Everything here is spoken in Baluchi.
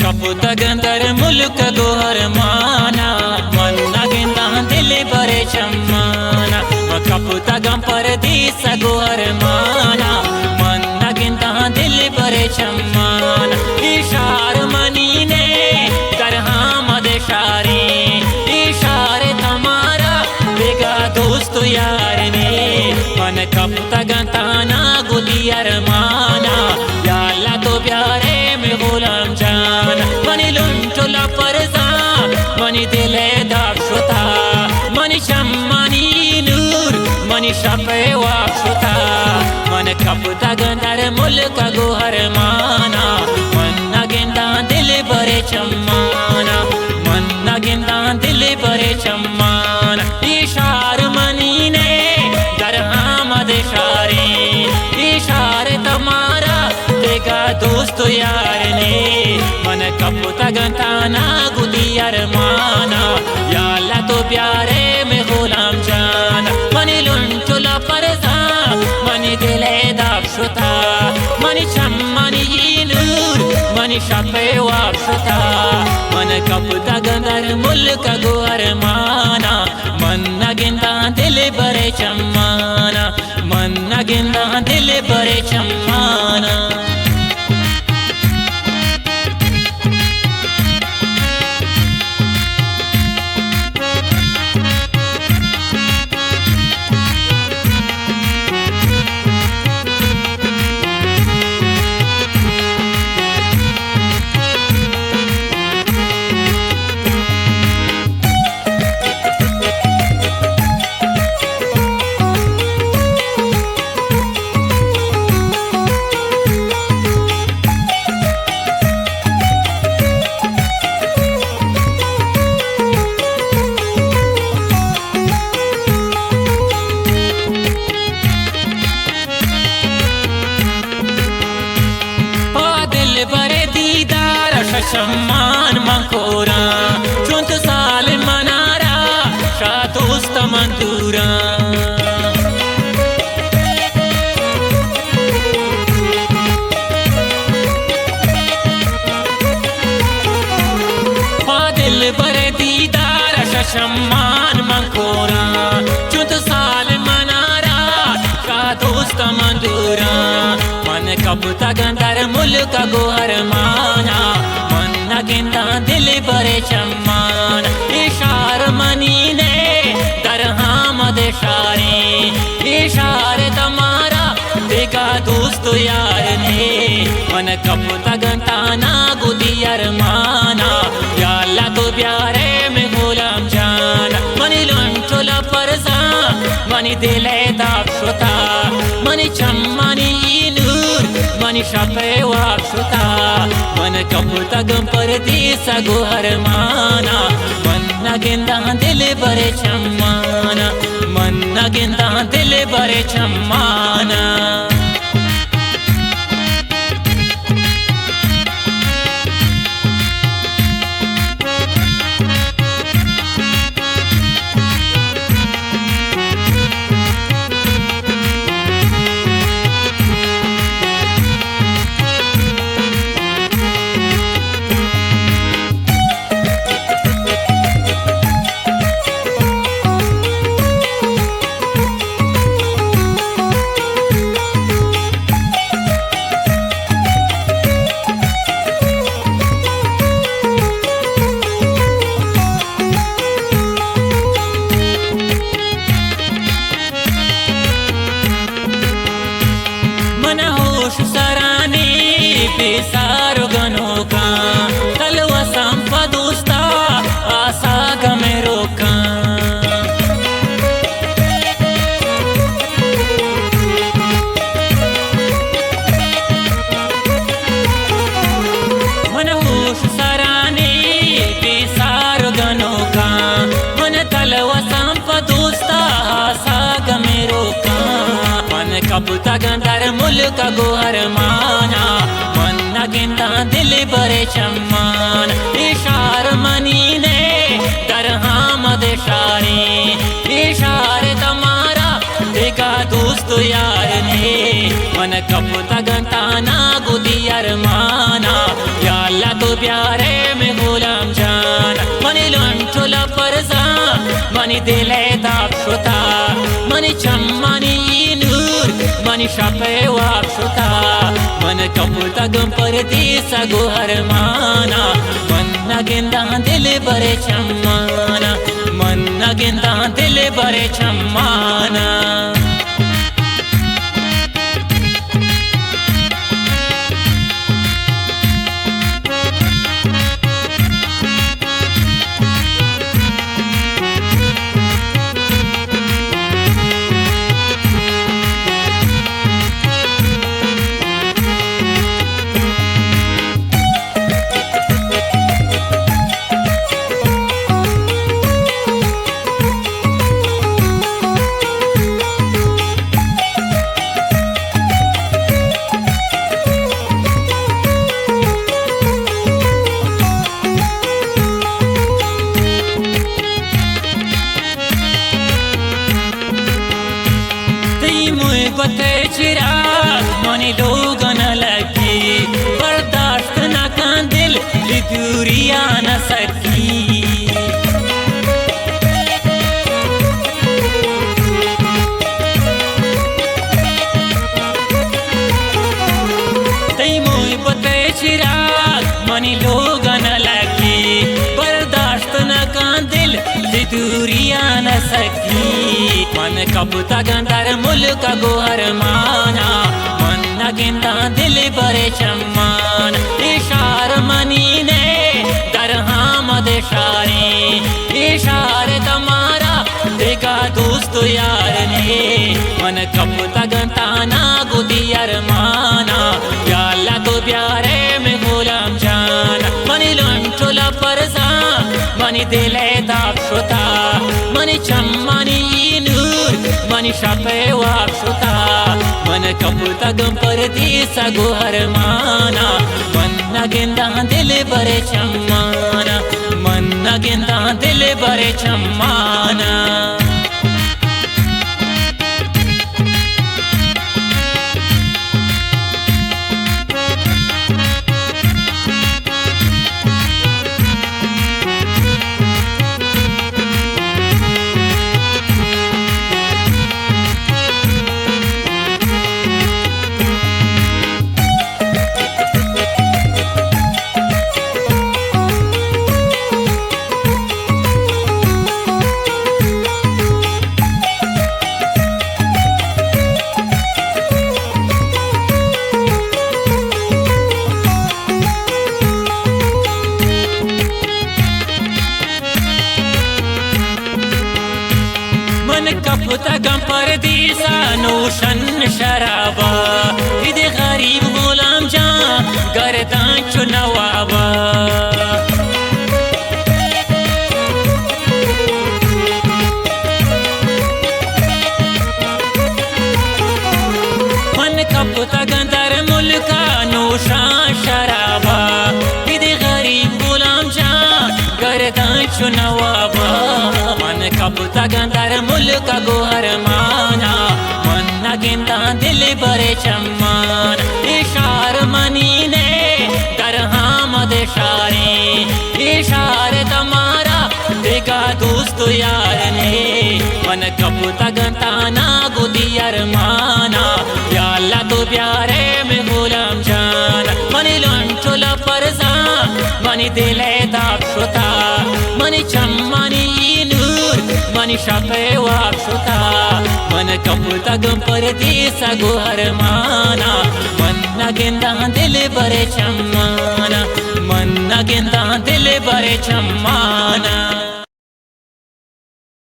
کپتگاں در ملک گوہر مانا، من نگنداں دل برے چمانا۔ من کپتگاں پردیس گوہر مانا، من نگنداں دل برے چمانا۔ اے شار منی نے در آمد شاریں، اے شار تمارا دگہ دوست و یار نے۔ من کپتگاں تانا گدی ارمانا، یا اللہ تو بیارے میں غلام جان۔ منی لنٹ و لپرزاں، منی دل داغ شتا، منی چمانی نور، منی شپ واب شتا۔ من کپتگاں در ملک گوہر مانا، من نگنداں دل برے چمانا، من نگنداں دل برے چمانا۔ اے شار منی نے در آمد شاریں، اے شار تمارا دگہ دوست و یار نے۔ من کپتگاں تانا گدی ارمانا، یا اللہ تو بیارے میں غلام جان۔ منی لنٹ و لپرزاں، منی دل داغ شتا، منی چمانی نور، منی شپ واب شتا۔ من کپتگاں در ملک گوہر مانا، من نگنداں دل برے چمانا، من نگنداں دل برے چمانا۔ پہ دلبر دیدار ششمان من کوراں، چنت سال منارا شاہ دوست من دوراں۔ پہ دلبر دیدار ششمان من کوراں، چنت سال منارا شاہ دوست من دوراں۔ من کپتگاں در ملک گوہر مانا، من نگنداں دل برے چمان۔ اے شار منی نے در آمد شاریں، اے شار تمارا دگہ دوست و یار نے۔ من کپتگاں تانا گدی ارمانا، یا اللہ تو بیارے میں غلام جان۔ منی لنٹ و لپرزاں، منی دل داغ شتا، منی چمانی نور، منی شپ واب شتا۔ من کپتگاں پردیس گوہر مانا، من نگنداں دل برے چمانا، من نگنداں دل برے چمانا۔ من ہوش سرانی بے سار و گنوکاں، تلوساں پہ دوستا آسا گم روکاں۔ من ہوش سرانی بے سار و گنوکاں، من تلوساں پہ دوستا آسا گم روکاں۔ من کپتگاں در ملک گوہر مانا، من نگنداں دل برے چمان۔ اے شار منی نے در آمد شاریں، اے شار تمارا دگہ دوست و یار نے۔ من کپتگاں تانا گدی ارمانا، یا لا تو بیارے میں غلام جان، منی لنٹ و لپرزاں، منی دل ءِ داب شتا، منی چمانی نور، منی شپ ءِ واب شتا، من کپتگاں پردیس ءَ گوں ارمانا، من نہ گنداں دلبر ءِ چمانا، من نہ گنداں دلبر ءِ چمانا۔ تئی محبت ءِ چراغ منی لوگ ءَ نہ لگی، برداشت نہ کن دل، اے دوری ءَ نہ سکی۔ تئی محبت ءِ چراغ منی لوگ ءَ نہ لگی، برداشت نہ کن دل، اے دوری ءَ نہ سکی۔ من کپتگاں در ملک ءَ گوں ارمانا، من نہ گنداں دلبر ءِ چمان۔ اے شار منی نے، در آمد شاریں، اے شار تمارا دگہ دوست و یار نے۔ من کپتگاں تانا گوں تئی ارمانا، یا اللہ تو بیارے میں غلام جان، منی لنٹ و لپرزاں، منی دل ءِ داب شتا، منی چمانی نور، منی شپ ءِ واب شتا، من کپتگاں پردیس ءَ گوں ارمانا، من نہ گنداں دلبر ءِ چمانا، من نہ گنداں دلبر ءِ چمانا۔ من کپتگاں پردیس ءَ نوشن شرابا، اے دے غریب غلام جان گرداں چو نوابا۔ من کپتگاں در ملک ءَ نوشاں شرابا، اے دے غریب غلام جان گرداں چو نوابا۔ من کپتگاں در ملک ءَ گوں ارمانا، من نہ گنداں دلبر ءِ چمان۔ اے شار منی نے، در آمد شاریں، اے شار تمارا دگہ دوست و یار نے۔ من کپتگاں تانا گوں تئی ارمانا، یا اللہ تو بیارے میں غلام جان، منی لنٹ و لپرزاں، منی دل ءِ داب شتا، منی چمانی نور، منی شپ ءِ واب شتا۔ من کپتگاں پردیس ءَ گوں ارمانا، من نہ گنداں دلبر ءِ چمانا، من نہ گنداں دلبر ءِ چمانا۔